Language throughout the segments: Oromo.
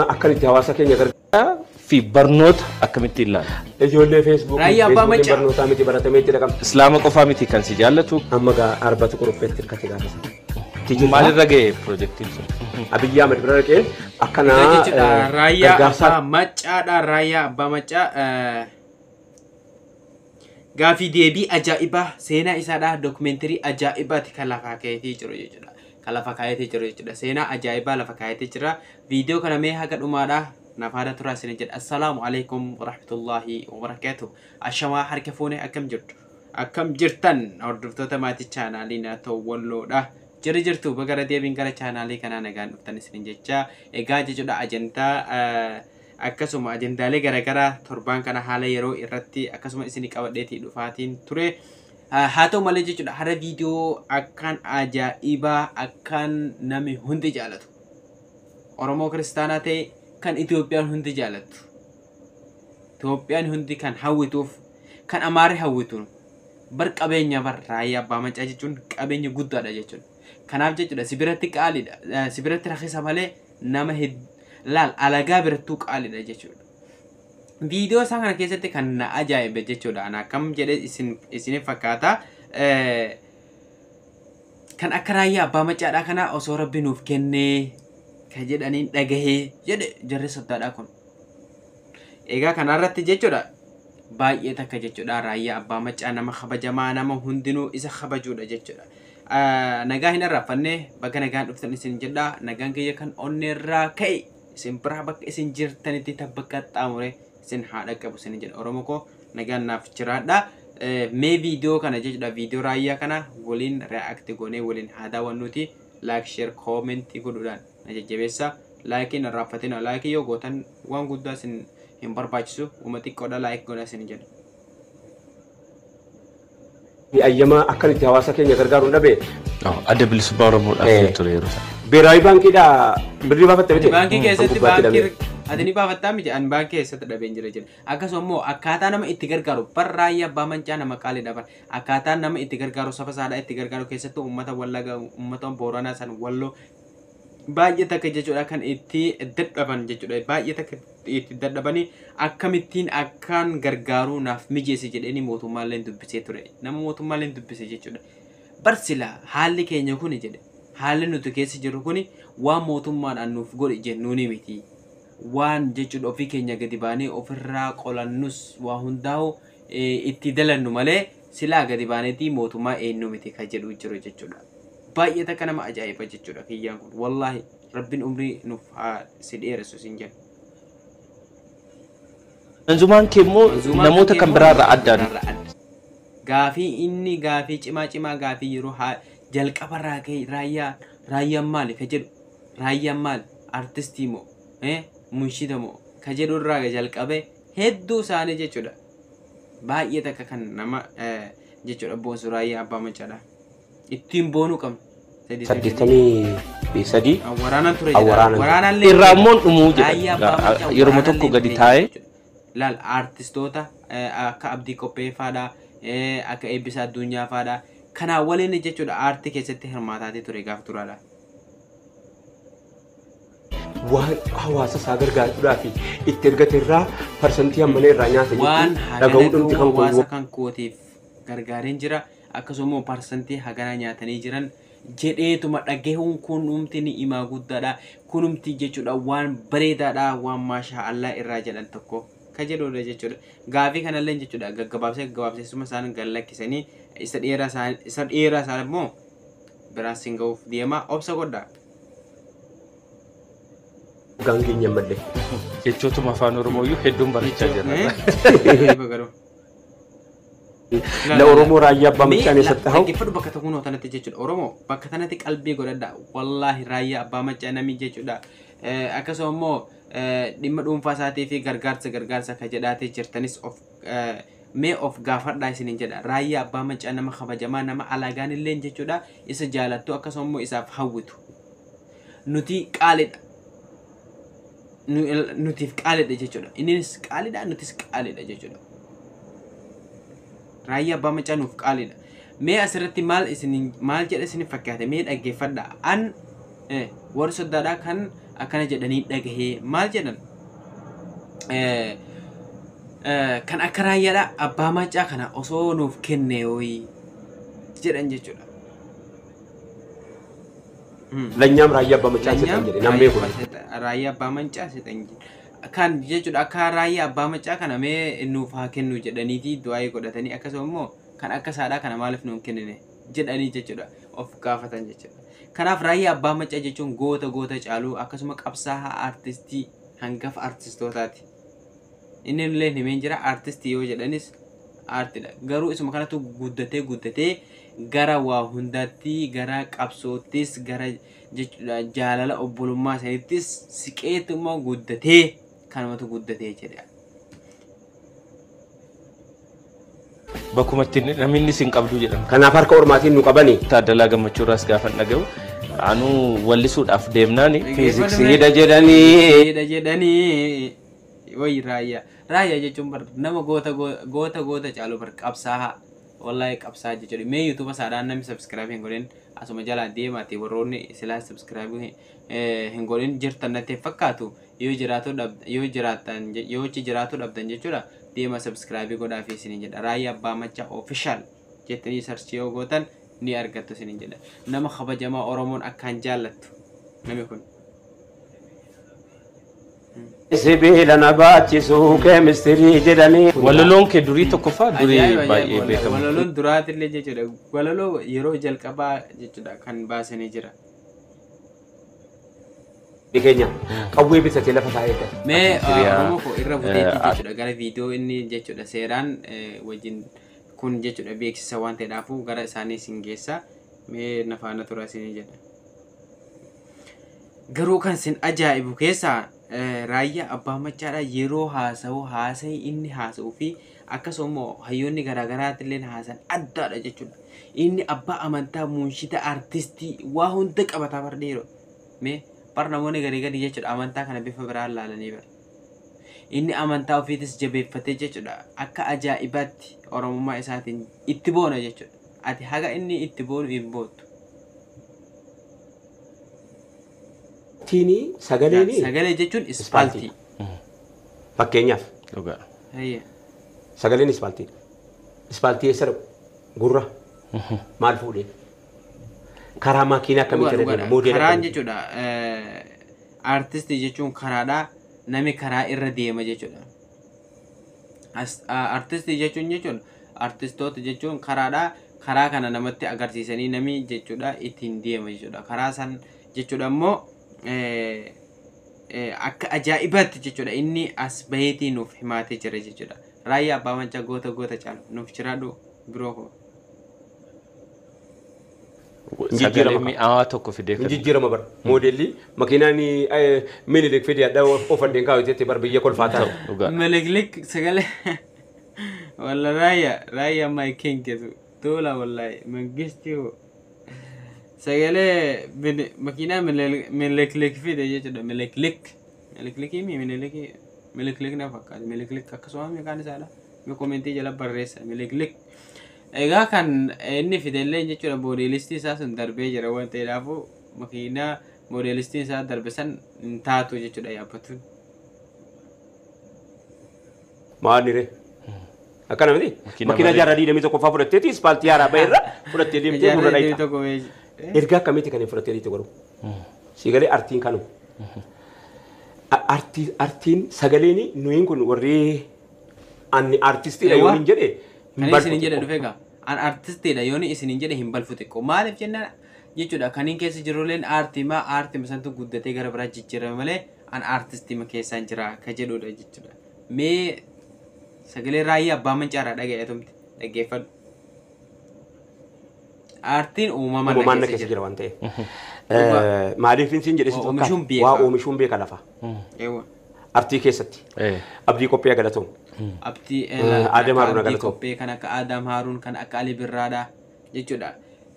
Ayyamaa akkanitti hawaasa keenya gargaara. Fi barnoota akkamitti ilaala? Ijoollee Feesbuukii Raayyaa Abbaa Feesbuukiin Macaa. barnootaa miti baratamee itti dhaqama. Islaama qofaa miti kan si jaallatu. Amma gaa arbatu qoropheetti hirkate gaafa sana. Maalirra ga'e piroojeektiin sun? Abiyyi Ahmed bira dhaqee akkanaa Egaa jechuudha Raayyaa gargaarsa Abbaa Maccaadha. Raayyaa Abbaa Maccaa gaafii deebii ajaa'ibaa seenaa isaadha, dookumentarii ajaa'ibaati kan lafa kaa'atee jiru jechuudha. Kan lafa kaa'atee jiru jechuudha. Seenaa ajaa'ibaa lafa kaa'atee jira. Viidiyoo kana mee haga dhumaadha. Nafaada turaa isin jedha. Assalaamu alaikum warahmatullaahi wabarakaatuh. Ashamaa, harka fuune, akkam jirtu? Akkam jirtan, hordoftoota maatii chaanaalii Naatoo Walloodha. Jira jirtu, bagara deebiin gara chaanaalii kanaa nagaan dhuftan isin jecha. Egaa jechuudha, ajandaa akkasuma ajandaalee garaagaraa torbaan kana haala yeroo irratti akkasuma isin qabadheetii dhufaatiin ture. Haa ta'u malee jechuudha, hara viidiyoo akkaan ajaa'ibaa akkaan nami hundi jaalatu. Oromoo kiristaanaa ta'e kan Itoophiyaan hundi jaalattu. Itoophiyaan hundi kan hawwituuf, kan Amaarri hawwituun bar qabeenya bar Raayyaa Abbaa Macaa jechuun qabeenya guddaadha jechuudha. Kanaaf jechuudha, si biratti qaaliidha, si biratti rakkisa malee nama laal alagaa birattuu qaaliidha jechuudha. Viidiyoo isaa kana keessatti kan na ajaa'ibe jechuudha. Ana akkam jedhee isin isiniif fakkaata. Kan akka Raayyaa Abbaa Macaadhaa kana osoo Rabbi nuuf kennee kan jedhaniin dhagahee jedhe jarri soddaadhaa kun. Egaa kanarratti jechuudha, baay'ee takka jechuudha, Raayyaa Abbaa Macaa nama kabajamaa, nama hundinuu isa kabajuudha jechuudha. Nagaa hin arraafannee, bakka nagaan dhuftan isin jedha. Nagaan kiyya kan onneerraa ka'e isin biraa bakka isin jirtanitti tabba qaxxaamure isin haa dhaqqabu isin jedha. Oromoo koo, nagaan naaf jiraadha. Mee viidiyoo kana jechuudha, viidiyoo Raayyaa kana waliin react goonee waliin haa daawwannuuti. Like, share, comment godhuudhaan na jajjabeessa. Likeiin arraaffatina. Like yoo gootan waan guddaa isin hin barbaachisu, uma xiqqoodha. Like godha isin jedha. Ayyamaa akkanitti hawaasa keenya gargaaruun dhabe. Adda Bilisummaa Oromoodhaaf ture yeroo sana. Beeraayi baankiidhaa birrii baafatte miti? Baankii keessatti Gubbaatti baankii dhabee. Ati ni baafattaa miti? Ani baankii keessatti dhabeen jira jedha. Akkasuma immoo akkaataa nama itti gargaaru bar Raayyaa Abbaa Mancaa nama qaaliidha bar. Akkaataa nama itti gargaaru, saba isaadhaa itti gargaaru, keessattuu uummata Wallaga, uummata Booranaa san, Walloo baay'ee takka jechuudha kan itti dadhaban jechuudha. Baay'ee takka itti dadhabanii akkamittiin akkaan gargaaruu naaf mijeesse jedheeni mootummaallee dubbisee ture. Nama mootummaallee dubbise jechuudha. Bar sila haalli keenya kuni jedhe, haalli nuti keessa jirru kuni waan mootummaadhaan nuuf godhe jennuuni miti. Waan jechuudha ofii keenya gadi baanee ofirraa qolannus waa hundaa'u itti dalannu malee silaa gadi baaneetii mootummaa eenyu miti kan jedhu jiru jechuudha. Baay'ee takka nama ajaa'iba jechuudha kiyyaan kun. Wallaahi Rabbiin umrii nuuf haa si dheeressu isin jedha. Manzumaan kee immoo Manzumaan namoota kee kan immoo biraarraa addaan. biraarraa adda. Gaafii inni gaafii cimaa cimaa, gaafii yeroo haa jalqabarraa ka'e Raayyaan maali ka jedhu, Raayyaan maali, artistii moo munshida moo ka jedhu irraa jalqabe hedduu isaanii jechuudha. Baay'ee takka kan nama jechuudha boonsu Raayyaa Abbaa Macaadha. Ittiin boonuu qabna. 83. Waraanaan ture. Waraanaan ture. Waraanaan illee Irraa immoo dhumuu Raayyaa jedha. Abbaa Macaa Yeroo waraanaan tokko illee gadi ture taa'ee jechuudha. Laal, aartistoota akka Abdii Qopheeffaadha, akka Eebbisaa Addunyaa kanaa waliin jechuudha aartii keessatti hirmaataatii ture gaaf turaadha. Waan hawaasa isaa gargaaruudhaaf itti ergate irraa parsantii hammana irraa nyaata Waan jechuun hagana dhaga'uu dhumti gahu kan hawaasa kun kan kootiif gargaareen jira, akkasuma immoo parsantii hagana nyaatanii jiran jedheetuma dhagahuun kunumti ni imaa guddaadha, kunumti jechuudha waan bareedaadha, waan maashaa Allah irraa jedhan tokko ka jedhudha jechuudha. Gaafii kanallee jechuudha gaggabaabsee gaggabaabsee suma isaan gad lakkisanii isa dheeraa isaan immoo biraan siin ga'uuf deema, obsa godhaa. Hoggaan keenya mallee. Jechootuma afaan Oromoo iyyuu hedduun barachaa jirra. Ajaa'iba garuu. La Oromoo Raayyaa Abbaa Maccaan eessatti ha'u? Dhaggeeffadhu bakka tokko tanatti jechuudha. Oromoo, bakka tanatti qalbii godhadha. Wallaahi Raayyaa Abbaa Maccaa namni jechuudha. Akkasuma immoo dhimma dhuunfaa isaatii fi gargaarsa gargaarsa ka jedhaatee jirtanis of mee of gaafadhaa isiniin jedha. Raayyaa Abbaa Maccaa nama kabajamaa, nama alagaan illee jechuudha isa jaalattu, akkasuma immoo isaaf hawwitu. Nuti qaalidha. Nutiif qaalidha jechuudha. Innis qaalidha, nutis qaalidha jechuudha. Raayyaa Abbaa Maccaa nuuf qaalidha. Mee asirratti maal isin maal jedha isin fakkaate? Mee dhaggeeffadha. An warri soddaadhaa kan Akkana jedhanii dhagahee maal jedhan? Kan akka Raayyaadha Abbaa Maccaa kana osoo nuuf kenne wayii jedhan jechuudha. Lanyaam Raayyaa Abbaa Maccaa seexan jedhe nan beeku. Raayyaa Abbaa Maccaa seexan jedhe. Kan jechuudha akka Raayyaa Abbaa Maccaa kana mee nuuf haa kennu jedhaniiti du'aa godhatanii, akkasuma immoo kan akka saadhaa kana maaliif nuuf kennine jedhanii jechuudha of gaafatan jechuudha. Kanaaf Raayyaa Abbaa Maccaa jechuun goota goota caaluu, akkasuma qabsaa'aa artistii hangafa artistootaati. Inni illee himeen jira, artistii yoo jedhanis aartidha. Garuu isuma kanatu guddatee guddatee gara waa hundaatti, gara qabsoottis, gara jechuudha jaalala obbolummaa isaaniittis siqeetu immoo guddatee kanumatu guddatee jedha. Bakkuma itti namni isin qabdu jedhama. Kanaaf harka ormaatiin nu qabani. Taaddalaa Gammachuurraas gaafan dhaga'u anuu wallisuudhaaf deemnaani. Fiiziksiidha jedhanii. Fiiziksiidha jedhanii. Wayi Raayyaa. Raayyaa jechuun bar nama goota goota goota caalu bar, qabsaa'aa. Wallahi qabsaa'aa jechuudha. Mee YouTube isaadhaan namni subscribe hin godhin asuma jalaa deemaati, warroonni silaa subscribe hin godhin jirtan natti fakkaatu, yoo jiraatu yoo jiraattan yoo achi jiraatu dhabdan jechuudha, deema subscribe godhaa fi isiniin jedha. Raayyaa Abbaa Maccaa Official jettanii search yoo gootan ni argattu isiniin jedha. Nama kabajamaa Oromoon akkaan jaallattu namni kun. Sibiila na baachisu keemistirii jedhanii. Walaloon kee durii tokkoffaa durii baay'ee beekamu. Walaloon duraatillee jechuudha. Walaloo yeroo jalqabaa jechuudha kan baasanii jira. Keenya qawwee bitatee lafa isaa eeggata. Mee Oromoo koo irra buteetti jechuudha gara viidiyoo inni jechuudha seeraan wajjin kun jechuudha beeksisa waan ta'eedhaafuu gara isaanii isin geessa. Mee na faana tura isinii jedha. Garuu kan isin ajaa'ibu keessaa Raayyaa Abbaa Maccaadha yeroo haasa'u haasa'ii inni haasa'uu fi akkasuma immoo hayyoonni garaagaraatillee haasan addaadha jechuudha. Inni abbaa amantaa, muunshita, artistii waa hunda qabataa bar dhiiroo. Mee bar namoonni garii gadi jechuudha amantaa kana bifa biraan laalanii bara. Inni amantaa ofiitis jabeeffatee jechuudha akka ajaa'ibaatti Oromummaa isaatiin itti boona jechuudha. Ati haga inni itti boonu hin boontu. Tiinii sagaleeni. Sagalee jechuun ispaaltii. Fakkeenyaaf. Sagaleen ispaaltiidha. Ispaaltii eessa dhaqu? Gurra. Maal fuudhee? Karaa makiinaa akkamitti irra deema? Moodeela. Karaan jechuudha. Artistii jechuun karaadha. Nami karaa irra deema jechuudha. Artistii jechuun artistoota jechuun karaadha. Karaa kana namatti agarsiisanii nami jechuudha ittiin deema jechuudha. Karaa san jechuudha immoo akka ajaa'ibaatti jechuudha inni as baheetii nuuf himaatee jira jechuudha. Raayyaa Abbaa Maccaa goota goota caalu nuuf jiraadhu biroo koo. Sagalee mi'aawaa tokko fidee kan. Jijjiirama bara. Moodelli makiinaan Minilik fidee adda ofadheen kaawwateetti bar biyya kolfaa ta'a. Minilik sagalee. Walla Raayyaa Raayyaa my king jedhu tola wallahi mangisti hoo. Sagalee makiinaa Minilik fide jechuudha. Minilik. Minilikii mi Minilikii Minilik na fakkaata. Minilik akkasuma maqaan isaadha. Mi komentii jala barreessa Minilik. Egaa kan inni fidellee jechuudha moodelistii isaa sun darbee jira waan ta'eedhaafuu makiinaa moodelistiin isaa darbe san hin taatu jechuudha yaabbatuun. Maal ree? Akkana miti? Makiinaa jaarraa 21ffaa fudhatteeti ispaaltii haaraa bahe irra fudhattee deemtee gurra dhayita. Ergaa akkamitti kan hin fudhattee deemte garuu? Siigalee artiin kanuma. Artiin sagaleen nuyin kun warri ani artistiidha yoo hin jedhe. Kan isin jedhe dhufee gaa. An artistiidha yoo isin jedhe hin balfu xiqqoo. Maaliif jennaan jechuudha kaniin keessa jirulleen aartiima aartiima santu guddatee gara biraa jijjiirame malee an artistiima keessaan jira ka jedhudha jechuudha. Mee sagalee Raayyaa Abbaa Maccaa dhaga'eetumti dhaggeeffadhu. Aartiin uumamaan na keessa jira waan ta'eef. Maaliif isin jedhe sitti fakkaata? Waa oomishuun beeka lafa. Artii keessatti. Abdii Qophee galatoom. Abdii Adam Haruun galatoom. Qophee kan akka Adam Haruun kan akka Ali Birraadha jechuudha.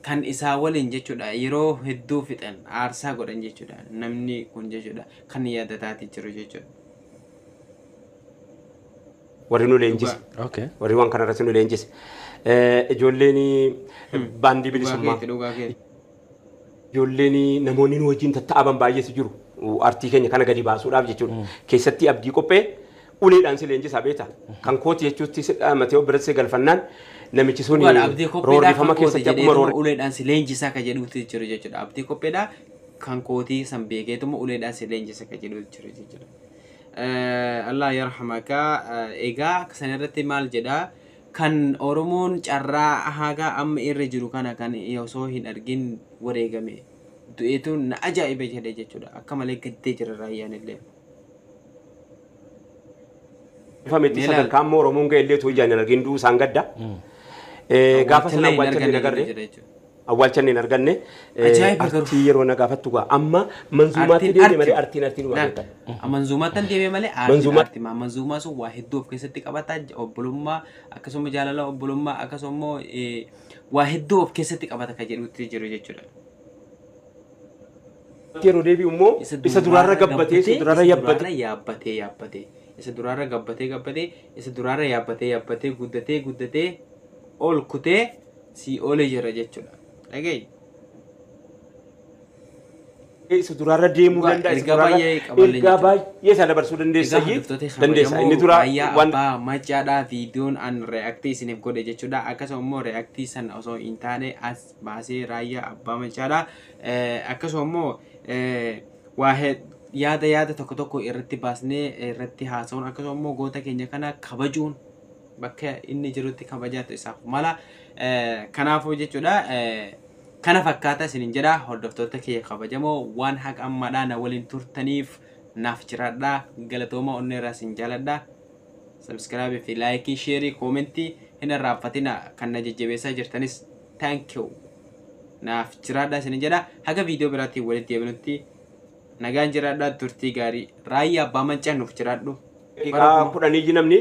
Kan isaa waliin jechuudha yeroo hedduu fixan aarsaa godhan jechuudha namni kun jechuudha kan yaadataati jiru jechuudha. Warri nu leenjise. Warri waan kanarratti nu leenjise. Ijoolleen baandii bilisummaa. Ijoolleen namoonni nu wajjin tatta'aban baay'eetu jiru. Artii keenya kana gadi baasuudhaaf jechuudha. Keessatti Abdii Qophee uleedhaan si leenjisaa beekta. Kan kooti jechuutti si dhaamatee biratti si galfannaan namichi sun Dhugaadha, Abdii Qopheedhaa roorrifama kan kooti keessatti akkuma jedheetuma roorri. uleedhaan si leenjisaa ka jedhuutu jiru jechuudha. Abdii Qopheedhaa kan kootii san beekeetuma uleedhaan si leenjisa ka jedhuutu jiru jechuudha. Allah yarhamaka. Egaa san irratti maal jedhaa, kan Oromoon carraa haga amma irra jiru kana kan osoo hin argin wareegame du'eetu na ajaa'iba jedhe jechuudha. Akka malee gaddee jira Raayyaan illee. Fametti sadarkaa amma Oromoon ga'e illee utuu ijaan hin argin du'uu isaan gadda. Gaafa sana Awwaalcha awwaalcha illee hin hin agarre. jedhe jechuudha. Awwaalcha hin arganne. Ajaa'iba garuu. Artii yeroo na gaafattu gaa amma manzuumaatti deeme malee artiin waa beekan. Manzuumaatti deeme malee aartiin Manzuumaa- aartii. Manzuumaa sun waa hedduu of keessatti qabata. Obbolummaa, akkasuma jaalala obbolummaa, akkasuma immoo waa hedduu of keessatti qabata kan jedhutti jiru jechuudha. Yeroo deebi'u immoo isa duraarra gabbatee, isa duraarra yaabbatee. Yaabbatee yaabbatee, isa duraarra gabbatee gabbatee, isa duraarra yaabbatee yaabbatee, guddatee guddatee, ol kutee sii oole jira jechuudha. Dhagayi. Isa duraarra deemuu Dhugaa, danda'a. Isa ergaa duraarra baay'ee qaballee ergaa jechuudha. baay'ee isa dabarsuu dandeessa. Egaa hordoftoota Dandeessa. kabajamoo Inni dura Raayyaa waan Abbaa Macaadhaa, viidiyoon an react isiniif godhe jechuudha. Akkasuma immoo react sana osoo hin taane as baasee Raayyaa Abbaa Macaadhaa akkasuma immoo waa yaada tokko tokko irratti baasnee irratti haasa'uun, akkasuma immoo goota keenya kana kabajuun bakka inni jirutti kabajaatu isaaf mala. Kanaafuu jechuudha, kana fakkaata isinin jedha. Hordoftoota kiyya kabajamoo, waan haqa ammaadhaa na waliin turtaniif naaf jiraadhaa, galatooma, onnee irraa isin jaaladha. Subscribe fi like, share, comment hin irraanfatina. Kan na jajjabeessaa jirtanis thank you, naaf jiraadhaa isinin jedha. Haga viidiyoo biraatiin walitti deebinutti nagaan jiraadhaa, turtii gaarii. Raayyaa Abbaa Maccaa, nuuf jiraadhu. Daqiiqaa 10 namni